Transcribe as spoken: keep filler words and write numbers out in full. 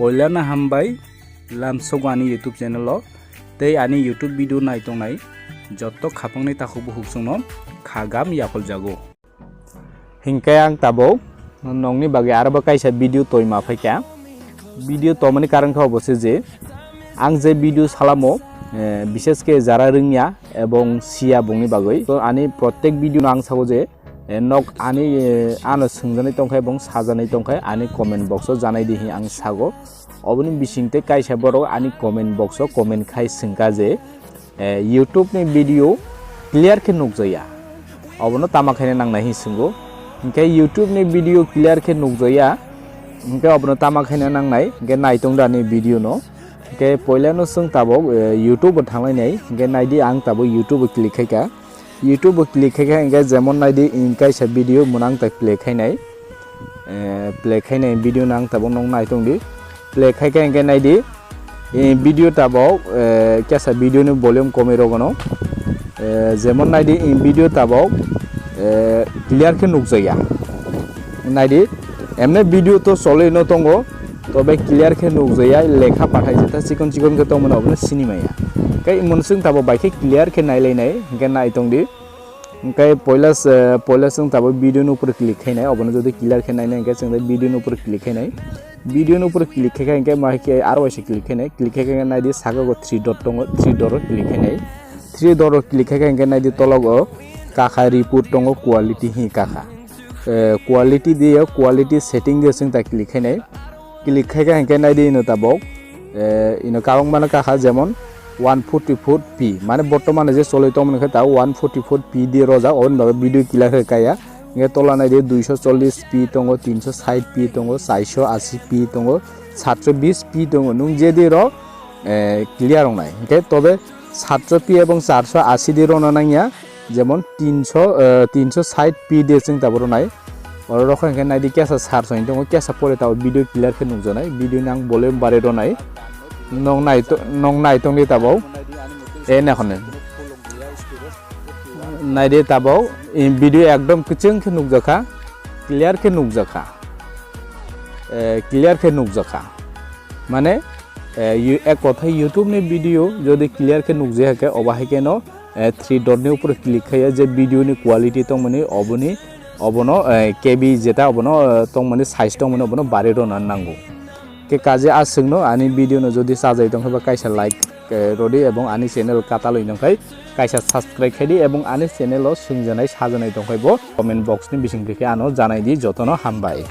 Poilano hambai lamsogo ani YouTube channel o tei ani YouTube video nai tongnai jotto khapangni takhukbo huksongno khagam yaphaljago. Hinkhe ang tabuk nongni bagwi arobo kaisa video toima phaikha. Video tomani karon khe obo se je ang je video salamo, eh, bishes khe jara rwngya ebong siya bongni bagwi. To ani protek video no ang sabo je, eh, nok ani, eh, ano swngjani tongkha ebong sajani tongkha ani comment box o janai di hin ang sago. Oboni bisingtwi kaisa borok ani comment box o comment khai swngkha je, eh, YouTube ni video clear khe nukjaya. Obono tama khaina nangnai hin swngo. Hinkhe YouTube ni video clear khe nukjaya. Hinkhe obono tama khaina nangnai. Hinkhe naitong da ni video no. Hinkhe poilano chwng tabuk, eh, YouTube o thanglainai. Hinkhe naidi ang tabuk YouTube o click khaikha. YouTube o click khaikha hinkhe jemon naidi in kaisa video mwnang tai play khainai. Eh, play khainai video no ang tabuk nong nai tongdi. Play khaikha hinkhe naidi, eh, video tabuk, eh, kesa video ni volume komwi rogano. Eh, jemon naidi in video tabuk, eh, clear khe nukjakya. Naidi, emne video to cholwi no tongo, tobe clear khe nukjakya, lekha pathai jeta chikon chikon khe tongmani obono sinimaya. Khe monswng tabuk bai khe clear khe nailainai, hinkhe nai tongdi. Hinkhe poila se, poila chwng tabuk video ni upor click khainai, obono jodi clear khe nainai hinkhe chwng video ni upor click khainai. Video ni upor click khaikha hinkhe ma khe aro waisa click khainai, click khaikha naidi saka go three dot tongo, three dot o click khainai. Three dot o click khaikha hinkhe naidi tologo kakha report tongo quality hi kakha. Eh, quality diyo, quality setting diyo chwng ta click khainai. Click khaikha hinkhe naidi ino tabuk, eh, ino kabang mano kakha jemon one forty four P, mane bortomane je cholwi tongmani khe ta one forty four P di rojak, oboni bagwi video clear khe kaya. Hinkhe tola naidi duiso chollish P tongo, tinso sait P tongo, chaiso asi P tongo, satso bis P tongo. Nung jedi ro, eh, clear wngnai. Hinkhe tobe satso P ebong charso asi di rona nangya, jemon tinso, eh, tinso sait P de chwng tabuk rwnai. Oro rokha hinkhe naidi kesa search wng tongo, kesa pore tabuk video clear khe nukjaknai, video ni ang volume bare rwnai. Nong nai to-, nong nai tongdi tabuk. E nakhone. Naidi tabuk, in video ekdom kwchwng khe nukjakha, clear khe nukjakha. Eh, clear khe nukjakha. Mane, eh, yu-, ek kothai YouTube ni video jodi clear khe nukjakha khe, obo hai kheno, eh, three dot ni upor click khaiya je video ni quality tongmani oboni, obono, eh, K B jeta obono, eh, tongmani size tongmani obono bare rwna nango. Khe kaje a chwngno ani video no jodi chajai tongkha ba kaisa like, eh, rodi ebong ani channel katalwi nongkhai kaisa subscribe khaidi ebong ani channel o swngjanai sajanai tongkhai bo comment box ni bisingtwi khe ano janai di, jotono hambai.